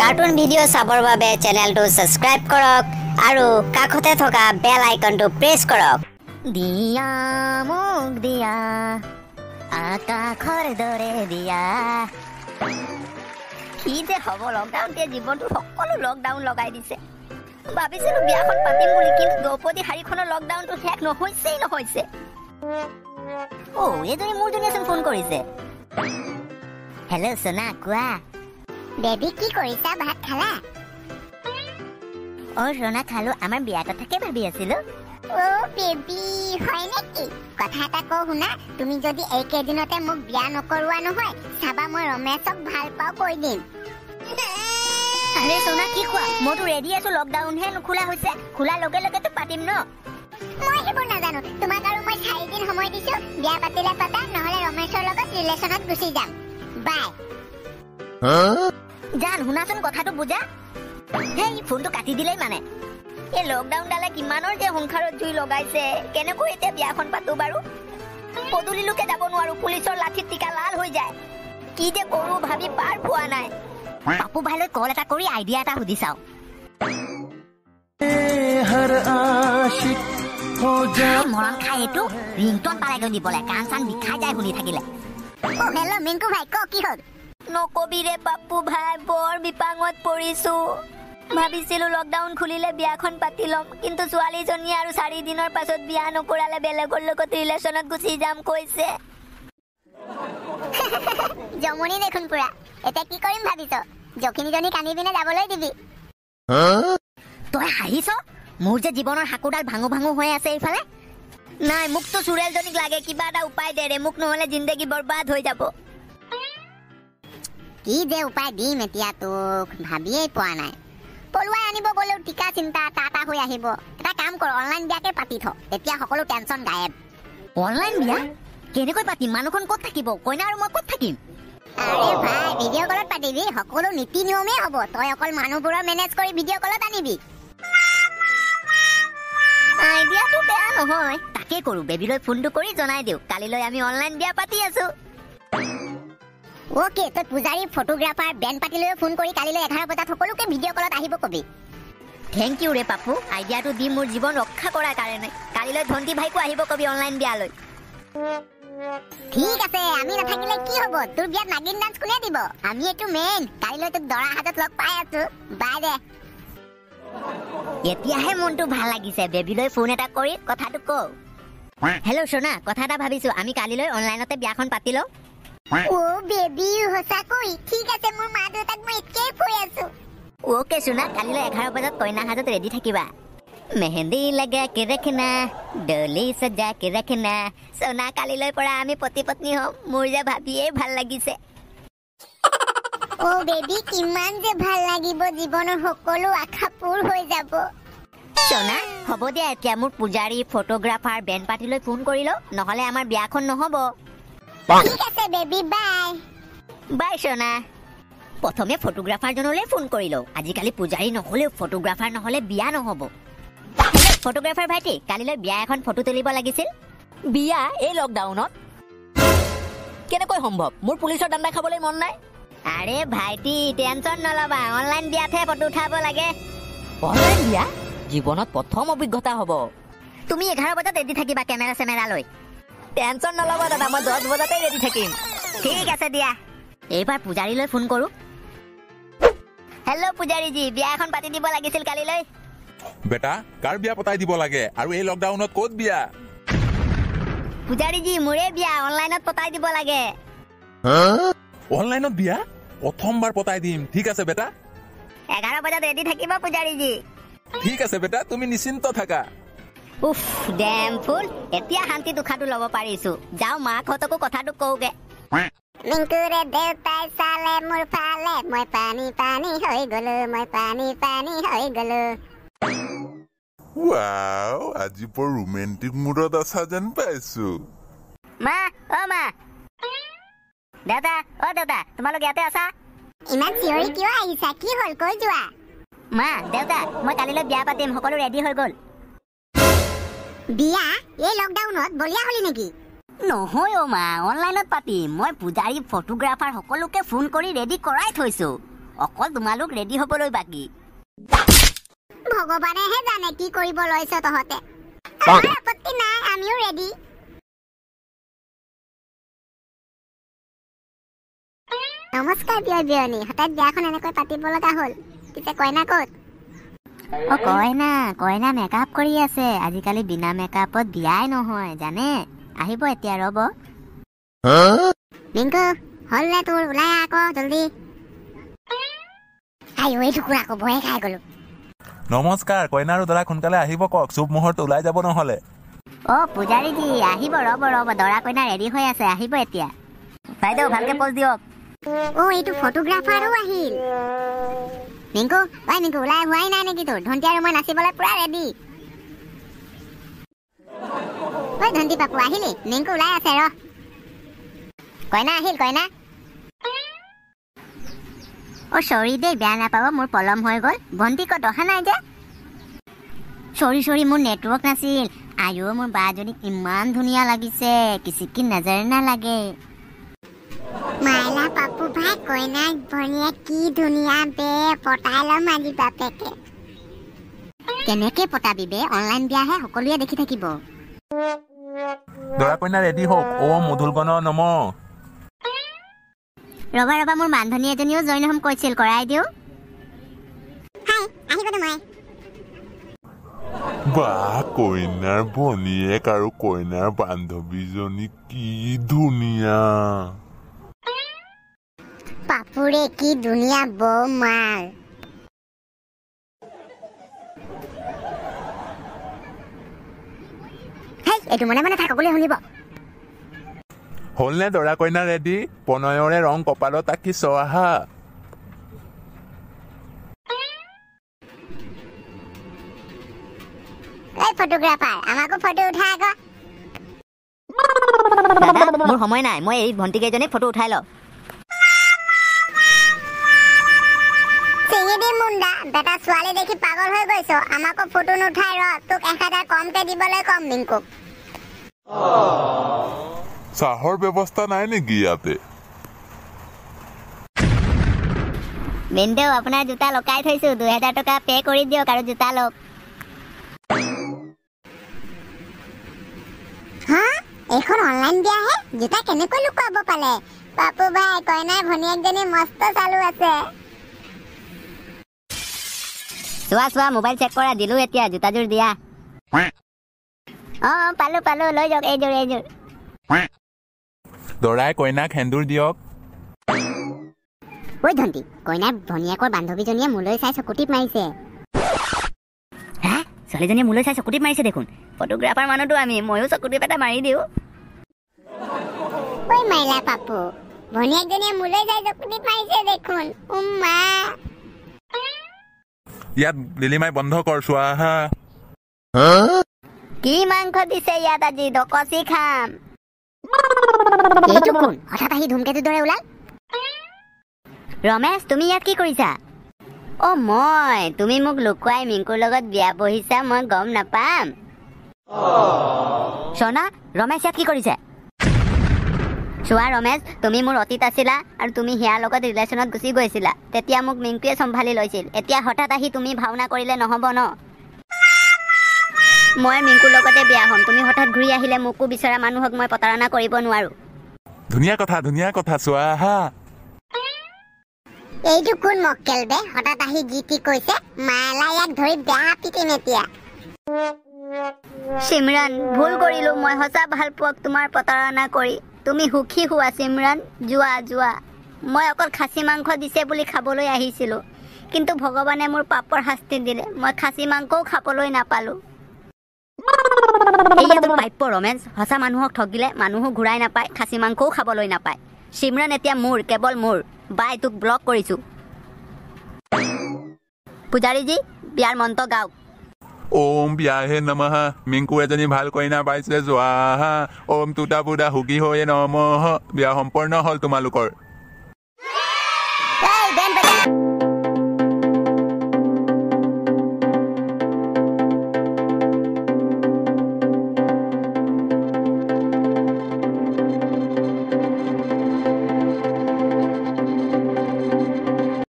Cartoon video' চাবৰ বাবে চেনেলটো ছাবস্ক্ৰাইব কৰক আৰু কাষতে থকা বেল আইকনটো প্ৰেছ কৰক। দিয়া মোক দিয়া আকাশৰ দৰে দিয়া। কি যে হ'ব, লকডাউনটোৱে জীৱনটোৰ সকলো লকডাউন লগাই দিছে। ভাবিছিলো বিয়াখন পাতিম বুলি, কিন্তু দ্ৰৌপদী শাৰীখনৰ লকডাউনটো শেষ নহৈছেই নহৈছে। অ', এইজনী মোৰজনীয়েচোন ফোন কৰিছে। হেল্ল' সোণা, কোৱা। বেবী, কি কৰিছা? ভাত খালা? অ' সোণা, খালো। আমাৰ বিয়া কথাকে ভাবি আছিলো। অ' বেবী, হয় নেকি? কথা এটা কওঁ শুনা, তুমি যদি এইকেইদিনতে মোক বিয়া নকৰোৱা নহয়, চাবা মই ৰমেশক ভাল পাওঁ কৈ দিম। আৰে সোণা, কি কোৱা? মইতো ৰেডি আছো, লকডাউনহে নোখোলা হৈছে, খোলাৰ লগে লগেতো পাতিম ন। মই সেইবোৰ নাজানো, তোমাক আৰু মই 4 দিন সময় দিছো। বিয়া পাতিলে পাতা, নহ'লে ৰমেশৰ লগত ৰিলেশ্যনত গুচি যাম। বাই। জান, শুনাচোন, কথাটো বুজা। হেই, ফোনটো কাটি দিলেই মানে। এই লকডাউনডালে কিমানৰ যে সংসাৰত জুই লগাইছে। কেনেকৈ এতিয়া বিয়াখন পাতো বাৰু? পদূলিলৈকে যাব নোৱাৰো, পুলিচৰ লাঠিত টিকা লাল হৈ যায়। কি যে কৰো ভাবি পাৰ পোৱা নাই। পাপু ভাইলৈ কল এটা কৰি আইডিয়া এটা সুধি চাওঁ। हर आशिक हो जा মৰণ খাই, এইটো ৰিংটন পালেগৈ দিবলৈ, কাণ চান বিষাই যায় শুনি থাকিলে। অ' হেল্ল' মিংকু ভাই, ক, কি হ'ল? নকবি ৰে পাপু ভাই, বৰ বিপাঙত পৰিছো। ভাবিছিলো লকডাউন খুলিলে বিয়াখন পাতি ল'ম, কিন্তু ছোৱালীজনীয়ে আৰু 4 দিনৰ পাছত বিয়া নকৰালে বেলেগৰ লগত ৰিলেশ্যনত গুচি যাম কৈছে। জমনি দেখোন পুৰা। এতিয়া কি কৰিম ভাবিছ? জখিনীজনীক আনি পিনে যাবলৈ দিবি? তই হাঁহিছ, মোৰ যে জীৱনৰ সাঁকোডাল ভাঙো ভাঙো হৈ আছে এইফালে। নাই, মোকতো চুৰেলজনীক লাগে। কিবা এটা উপায় দে ৰে মোক, নহ'লে জিন্দগী বৰবাদ হৈ যাব। কি যে উপায় দিম এতিয়া তোক, ভাবিয়েই পোৱা নাই। পলুৱাই আনিব গ'লেও টিকা চিন্তা টা হৈ আহিব। এটা কাম কৰ, অনলাইন বিয়াকে পাতি থ, তেতিয়া সকলো টেনচন গায়েব। অনলাইন বিয়া কেনেকৈ পাতিম? মানুহখন ক'ত থাকিব? কইনা আৰু মই ক'ত থাকিম? আৰে ভাই, ভিডিঅ' কলত পাতিবি। সকলো নীতি নিয়মেই হ'ব, তই অকল মানুহবোৰৰ মেনেজ কৰি ভিডিঅ' কলত আনিবি। আইডিয়াটো বেয়া নহয়, তাকে কৰো। বেবীলৈ ফোনটো কৰি জনাই দিওঁ, কালিলৈ আমি অনলাইন বিয়া পাতি আছো। অ'কে, তই পূজাৰী, ফটোগ্ৰাফাৰ, বেণ্ড পাতিলৈও ফোন কৰি কালিলৈ 11 বজাত সকলোকে ভিডিঅ' কলত আহিব কবি। Thank U ৰে পাপু, আইডিয়াটো দি মোৰ জীৱন ৰক্ষা কৰাৰ কাৰণে। কালিলৈ ধনটি ভাইকো আহিব কবি অনলাইন বিয়ালৈ। ঠিক আছে। আমি নাথাকিলে কি হ'ব? তোৰ বিয়াত নাগিন ডান্স কোনে দিব? আমি এইটো মেইন। কালিলৈ তোক দৰা হাতত লগ পাই আছো। বাই দে। এতিয়াহে মনটো ভাল লাগিছে। বেবীলৈ ফোন এটা কৰি কথাটো কওঁ। হেল্ল' সোণা, কথা এটা ভাবিছো, আমি কালিলৈ অনলাইনতে বিয়াখন পাতি লওঁ। অ' বেবী, সঁচাকৈ? ঠিক আছে, মোৰ মা দেউতাক মই এতিয়াই কৈ আছো। অ'কে সোণা, কালিলৈ 11 বজাত কইনা সাজত ৰেডি থাকিবা। मेहंदी लगा के रखना, डोली सजा के रखना। সোণা, কালিলৈ পৰা আমি পতি পত্নী হ'ম। মোৰ যে ভাবিয়েই ভাল লাগিছে। অ' বেবী, কিমান যে ভাল লাগিব, জীৱনৰ সকলো আশা পূৰ হৈ যাব। সোণা, হ'ব দিয়া, এতিয়া মোৰ পূজাৰী, ফটোগ্ৰাফাৰ, বেণ্ড পাৰ্টিলৈ ফোন কৰি লওঁ, নহ'লে আমাৰ বিয়াখন নহ'ব। ঠিক আছে বেবী, বাই। বাই সোণা। প্ৰথমে ফটোগ্ৰাফাৰজনলৈ ফোন কৰি লওঁ। আজিকালি পূজাৰী নহ'লেও ফটোগ্ৰাফাৰ নহ'লে বিয়া নহ'ব। ফটোগ্ৰাফাৰ ভাইটি, কালিলৈ বিয়া এখন ফটো তুলিব লাগিছিল। বিয়া এই লকডাউনত কেনেকৈ সম্ভৱ? মোৰ পুলিচৰ দাণ্ডা খাবলৈ মন নাই। আৰে ভাইটি, টেনচন নল'বা, অনলাইন বিয়াতহে ফটো উঠাব লাগে। অনলাইন বিয়া জীৱনত প্ৰথম অভিজ্ঞতা হ'ব। তুমি 11 বজাত ৰেডি থাকিবা কেমেৰা চেমেৰা লৈ। টেনচন নল'ব দাদা, মই 10 বজাতেই ৰেডি থাকিম। ঠিক আছে দিয়া। এইবাৰ পূজাৰীলৈ ফোন কৰোঁ। হেল্ল' পূজাৰীজী, বিয়া এখন পাতি দিব লাগিছিল কালিলৈ। বেটা, কাৰ বিয়া পতাই দিব লাগে আৰু এই লকডাউনত ক'ত বিয়া? পূজাৰীজী, মোৰে বিয়া অনলাইনত পতাই দিব লাগে। অনলাইনত বিয়া প্ৰথমবাৰ পতাই দিম। ঠিক আছে বেটা। 11 বজাত ৰেডি থাকিব পূজাৰীজী। ঠিক আছে বেটা, তুমি নিশ্চিন্ত থাকা। উফ, ডেম ফুল, এতিয়া শান্তিত উশাহটো ল'ব পাৰিছো। যাওঁ, মাকহঁতকো কথাটো কওঁগে। মিংকুৰে দেউতাই চালে মোৰ ফালে, মই পানী পানী হৈ গলো, মই পানী পানী হৈ গলো। ৱাও, আজি বৰ ৰোমেণ্টিক মুডত আছা যেন পাইছো। মা, অ মা, দেউতা, অ দেউতা, তোমালোক ইয়াতে আছা? ইমান চিঞৰি কিয় আহিছা? কি হ'ল, কৈ যোৱা। মা, দেউতা, মই কালিলৈ বিয়া পাতিম, সকলো ৰেডি হৈ গ'ল। বিয়া এই লকডাউনত? বলিয়া হলি নেকি? নহয় অ মা, অনলাইনত পাতিম। মই পূজাৰী, ফটোগ্ৰাফাৰ সকলোকে ফোন কৰি ৰেডি কৰাই থৈছো। অকল তোমালোক ৰেডি হ'বলৈ বাকী। ভগৱানেহে জানে কি কৰিব লৈছ তহঁতে। আমাৰ আপত্তি নাই, আমিও ৰেডি। নমস্কাৰ বিয়ৰ বিয়নী, হঠাৎ বিয়াখন এনেকৈ পাতিব লগা হ'ল। পিছে কইনা ক'ত? অ কইনা, কইনা মেকআপ কৰি আছে। আজিকালি বিনা মেকআপত বিয়াই নহয় জানে। আহিব এতিয়া, ৰ'ব। মিংকু হ'ল নে তোৰ? ওলাই আহ আকৌ জলদি। আই ঐ, টুকুৰা আকৌ ভয়ে খাই গ'লো। নমস্কাৰ, কইনা আৰু দৰা সোনকালে আহিব কওক, শুভ মুহূৰ্ত ওলাই যাব নহ'লে। অ পূজাৰীজী আহিব, ৰ'ব ৰ'ব, দৰা কইনা ৰেডি হৈ আছে, আহিব এতিয়া। বাইদেউ ভালকে প'জ দিয়ক। অ এইটো ফটোগ্ৰাফাৰো আহিল। মিংকু, ঐ মিংকু, ওলাই হোৱাই নাই নেকি তোৰ? ধনটি আৰু মই নাচিবলৈ পুৰা ৰেডি। ঐ ধনটি পাপু আহিলি? মিংকু ওলাই আছে ৰ। কইনা আহিল, কইনা। অ চৰি দেই, বেয়া নাপাব, মোৰ পলম হৈ গ'ল। ভণ্টি ক'ত, অহা নাই যে? চৰি চৰি, মোৰ নেটৱৰ্ক নাছিল। আইঅ মোৰ বাজনীক ইমান ধুনীয়া লাগিছে, কিচিকি নজৰ নালাগে। মাইলা পাপু ভাই, কইনাক ভনীয়েক কি ধুনীয়া বে, পতাই ল'ম আজি বাপেকে। কেনেকে পতাবি বে, অনলাইন বিয়াহে, সকলোৱে দেখি থাকিব। দৰা কইনা ৰেডি হওক। ওম মধুলগণ নম। ৰবা ৰবা, মোৰ বান্ধনী এজনীও জইন হ'ম কৈছিল, কৰাই দিওঁ। হাই, আহি গ'লো মই। বা কইনাৰ ভনীয়েক আৰু কইনাৰ বান্ধৱীজনী কি ধুনীয়া। পাপুৰে কি ধুনীয়া বৌ মাল। হেই, এইটো মনে মনে থাক, সকলোৱে শুনিব। হ'লনে দৰা কইনা ৰেডি? প্ৰণয়ৰে ৰং কপালত আঁকি চোৱাহা। এই ফটোগ্ৰাফাৰ, আমাকো ফটো উঠা আকৌ। দাদা মোৰ সময় নাই, মই এই ভণ্টি কেইজনীক ফটো উঠাই লওঁ। চিঙি দিম মুণ্ডা, বেটা ছোৱালী দেখি পাগল হৈ গৈছ, আমাকো ফটো নুঠাই ৰ, তোক 1000 কমকে দিবলৈ কম মিংকুক। চাহৰ ব্যৱস্থা নাই নেকি ইয়াতে? ভিনদেউ আপোনাৰ জোতা লকাই থৈছো, 2000 টকা পে' কৰি দিয়ক আৰু জোতা লওক। হা, এইখন অনলাইন বিয়াহে, জোতা কেনেকৈ লুকুৱাব পালে? পাপু ভাই, কইনাৰ ভনীয়েকজনী মস্ত চালু আছে। চোৱা চোৱা, মোবাইল চেক কৰা, দিলো এতিয়া, জোতাযোৰ দিয়া। অ পালো পালো, লৈ যাওক এইযোৰ এইযোৰ। দৰাই কইনাক সেন্দুৰ দিয়ক। ঐ ধনটি, কইনাৰ ভনীয়েকৰ বান্ধৱীজনীয়ে মোলৈ চাই চকুটিপ মাৰিছে। হা, ছোৱালীজনীয়ে মোলৈ চাই চকুটিপ মাৰিছে দেখোন। ফটোগ্ৰাফাৰ মানুহটো আমি, ময়ো চকুটিপ এটা মাৰি দিওঁ। ঐ মাইলা পাপু, ভনীয়েকজনীয়ে মোলৈ চাই চকুটিপ মাৰিছে দেখোন। উম্মা, ইয়াত লিলিমাই বন্ধ কৰ, চোৱা হা। কি মাংস দিছে ইয়াত আজি, দকচি খাম। এইটো কোন হঠাৎ আহি ধুমকেতুৰ দৰে ওলাল? ৰমেশ, তুমি ইয়াত কি কৰিছা? অ মই, তুমি মোক লুকুৱাই মিংকুৰ লগত বিয়া বহিছা, মই গম নাপাম। সোণা, ৰমেশ ইয়াত কি কৰিছে? চোৱা ৰমেশ, তুমি মোৰ অতীত আছিলা আৰু তুমি সিয়াৰ লগত ৰিলেশ্যনত গুচি গৈছিলা, তেতিয়া মোক মিংকুৱে চম্ভালি লৈছিল। এতিয়া হঠাৎ আহি তুমি ভাওনা কৰিলে নহ'ব ন। মই মিংকুৰ লগতে বিয়া হ'ম, তুমি হঠাৎ ঘূৰি আহিলে মোকো বিচৰা মানুহক মই প্ৰতাৰণা কৰিব নোৱাৰো। ধুনীয়া কথা, ধুনীয়া কথা, চোৱা হা। এইটো কোন মক্কেল বে, হঠাৎ আহি যি টি কৈছে? মাইলা ইয়াক ধৰি বেয়া পিটিম এতিয়া। চিমৰাণ, ভুল কৰিলো মই, সঁচা ভালপোৱাক তোমাৰ প্ৰতাৰণা কৰি। তুমি সুখী হোৱা চিমৰাণ, যোৱা যোৱা। মই অকল খাচী মাংস দিছে বুলি খাবলৈ আহিছিলো, কিন্তু ভগৱানে মোৰ পাপৰ শাস্তি দিলে, মই খাচী মাংসও খাবলৈ নাপালো। এইয়া তোৰ প্ৰাপ্য ৰমেশ, সঁচা মানুহক ঠগিলে মানুহো ঘূৰাই নাপায়, খাচী মাংসও খাবলৈ নাপায়। চিমৰাণ এতিয়া মোৰ, কেৱল মোৰ। বাই, তোক ব্লক কৰিছো। পূজাৰীজী, বিয়াৰ মন্ত্ৰ গাওক। ওম বিয়াহে নমঃ, মিংকু এজনী ভাল কইনা পাইছে, যোৱা। ওম তুতা পুতা সুখী হৈ নমঃ। বিয়া সম্পূৰ্ণ হ'ল তোমালোকৰ।